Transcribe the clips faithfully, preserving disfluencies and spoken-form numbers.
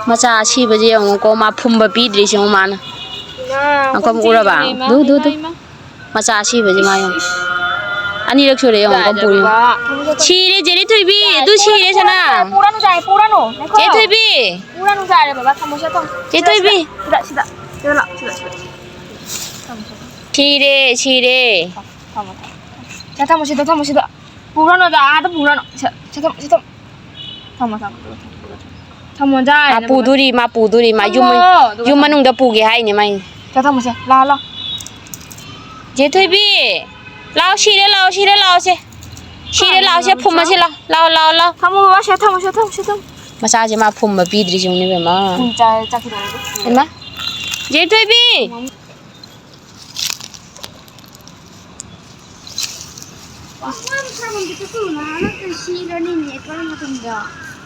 ꯃꯆꯥ ꯑꯁꯤꯕꯁꯦ ꯌꯦꯡꯉꯨꯀꯣ, ꯃꯥ ꯐꯨꯝꯕ ꯄꯤꯗ꯭ꯔꯤꯁꯦ ꯌꯦꯡꯉꯨ ꯃꯥꯅ꯫ ꯏꯃꯥ, ꯑꯪꯀꯝ ꯎꯔꯕ? ꯏꯃꯥ, ꯗꯨ, ꯗꯨ, ꯏꯃꯥ, ꯗꯨ꯫ ꯏꯃꯥ꯫ ꯃꯆꯥ ꯑꯁꯤꯕꯁꯦ ꯃꯥ ꯌꯦꯡꯉꯨ꯫ ꯑꯅꯤꯔꯛ ꯁꯨꯔꯦ ꯌꯦꯡꯉꯨ, ꯑꯪꯀꯝ ꯄꯨꯔꯤ꯫ ꯁꯤꯔꯦ, ꯖꯦꯔꯤ ꯊꯣꯏꯕꯤ, ꯑꯗꯨ ꯁꯤꯔꯦ, ꯁꯅꯥ꯫ ꯄꯨꯔꯥꯅꯨ, ꯌꯥꯔꯦ, ꯄꯨꯔꯥꯅꯨ꯫ ꯉꯥꯏꯈꯣ꯫ ꯖꯦꯔꯤ ꯊꯣꯏꯕꯤ꯫ ꯄꯨꯔꯥꯅꯨ, ꯌꯥꯔꯦ, ꯕꯕꯥ, ꯊꯝꯃꯣ, ꯁꯤꯗ ꯊꯝꯃꯣ꯫ ꯖꯦꯔꯤ ꯊꯣꯏꯕꯤ꯫ ꯁꯤꯗ, ꯁꯤꯗ, ꯁꯤꯗ, ꯁꯤꯗ, ꯁꯤꯗ, ꯁꯤꯗ꯫ ꯊꯝꯃꯣ, ꯊꯝꯃꯣ꯫ ꯁꯤꯔꯦ, ꯁꯤꯔꯦ꯫ ꯊꯝꯃꯣ, ꯊꯝꯃꯣ, ꯊꯝꯃꯣ꯫ ꯁꯤꯗ ꯊꯝꯃꯣ, ꯁꯤꯗ ꯊꯝꯃꯣ, ꯁꯤꯗ꯫ ꯄꯨꯔꯥꯅꯨ, ꯑꯗ, ꯑꯥꯗ ꯄꯨꯔꯥꯅꯨ꯫ ꯁꯤꯗ, ꯁꯤꯗ ꯊꯝꯃꯣ, ꯁꯤꯗ ꯊꯝꯃꯣ꯫ ꯊꯝꯃꯣ, ꯊꯝꯃꯣ, ꯊꯝꯃꯣ, ꯊꯝꯃꯣ꯫ ꯊꯝꯃꯣ, ꯌꯥꯔꯦ, ꯃꯥ ꯄꯨꯗꯣꯔꯤ, ꯃꯥ ꯄꯨꯗꯣꯔꯤ, ꯃꯥ ꯌꯨꯝ ꯊꯝꯃꯣ, ꯃꯅꯨꯡ-, ꯑꯗꯨꯒ ꯌꯨꯝ ꯊꯝꯃꯣ꯫ ꯃꯅꯨꯡꯗ ꯄꯨꯒꯦ ꯍꯥꯏꯅꯦ ꯃꯥꯏ꯫ ꯁꯤꯗ ꯊꯝꯃꯣꯁꯦ, ꯂꯥꯛꯑꯣ, ꯂꯥꯛꯑꯣ꯫ ꯖꯦ ꯊꯣꯏꯕꯤ, ꯂꯥꯛꯑꯣ, ꯁꯤꯔꯦ, ꯂꯥꯛꯑꯣ, ꯁꯤꯔꯦ, ꯂꯥꯛꯑꯣꯁꯦ꯫ ꯁꯤꯔꯦ, ꯀꯥꯏꯗꯅꯣ ꯂꯥꯛꯑꯣꯁꯦ, ꯅꯪ ꯐꯨꯝꯃꯁꯦ, ꯂꯥꯛꯑꯣ, ꯂꯥꯛꯑꯣ, ꯂꯥꯛꯑꯣ, ꯂꯥꯛꯑꯣ꯫ ꯊꯝꯃꯣ, ꯕꯕꯥ, ꯁꯤꯗ ꯊꯝꯃꯣ, ꯁꯤꯗ ꯊꯝꯃꯣ, ꯁꯤꯗ ꯊꯝꯃꯣ꯫ ꯃꯆꯥꯁꯦ ꯃꯥ ꯐꯨꯝꯕ ꯄꯤꯗ꯭ꯔꯤꯁꯦ ꯌꯦꯡꯉꯨꯅꯦ, ꯏꯕꯦꯝꯃ꯫ ꯄꯨꯡ ꯆꯥ-, ꯆꯥꯈꯤꯗꯧꯔꯦ꯫ ꯏꯃꯥ꯫ ꯖꯦ ꯊꯣꯏꯕꯤ꯫ ꯃꯝ-,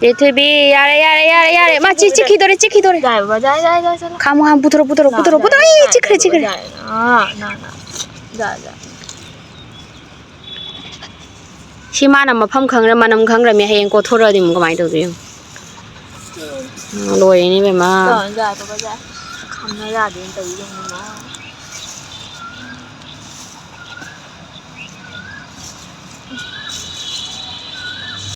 ꯖꯦ ꯊꯣꯏꯕꯤ, ꯌꯥꯔꯦ, ꯌꯥꯔꯦ, ꯌꯥꯔꯦ, ꯌꯥꯔꯦ꯫ ꯃꯥ ꯆꯤ-, ꯆꯤꯛꯈꯤꯗꯣꯔꯦ, ꯆꯤꯛꯈꯤꯗꯣꯔꯦ꯫ ꯌꯥꯔꯦ, ꯕꯕꯥ, ꯌꯥꯔꯦ, ꯌꯥꯔꯦ, ꯌꯥꯔꯦ, ꯆꯠꯂꯣ꯫ ꯈꯥꯝꯃꯣ, ꯈꯥꯝꯃꯣ, ꯄꯨꯊꯣꯔꯛꯑꯣ, ꯄꯨꯊꯣꯔꯛꯑꯣ, ꯄꯨꯊꯣꯔꯛꯑꯣ꯫ ꯌꯥꯔꯦ, ꯏ, ꯆꯤꯛꯈ꯭ꯔꯦ, ꯆꯤꯛꯈ꯭ꯔꯦ꯫ ꯌꯥꯔꯦ, ꯑꯥ, ꯅꯥ, ꯅꯥ꯫ ꯌꯥꯔꯦ, ꯌꯥꯔꯦ꯫ ꯁꯤ ꯃꯥꯅ ꯃꯐꯝ ꯈꯪꯔ-, ꯃꯅꯝ ꯈꯪꯔꯝꯃꯦ, ꯍꯌꯦꯡ ꯀꯣꯊꯣꯔꯛꯑꯗꯤ ꯑꯃꯨꯛ ꯀꯃꯥꯏꯅ ꯇꯧꯗꯣꯏꯅꯣ? ꯂꯣꯏꯔꯦꯅꯦ, ꯏꯕꯦꯝꯃ꯫ ꯌꯥꯔꯦ, ꯌꯥꯔꯦ, ꯕꯕꯥ, ꯌꯥꯔꯦ꯫ ꯈꯥꯝꯅ ꯌꯥꯗꯦꯅ ꯇꯧꯔꯤ ꯌꯦꯡꯉꯨꯅꯦ꯫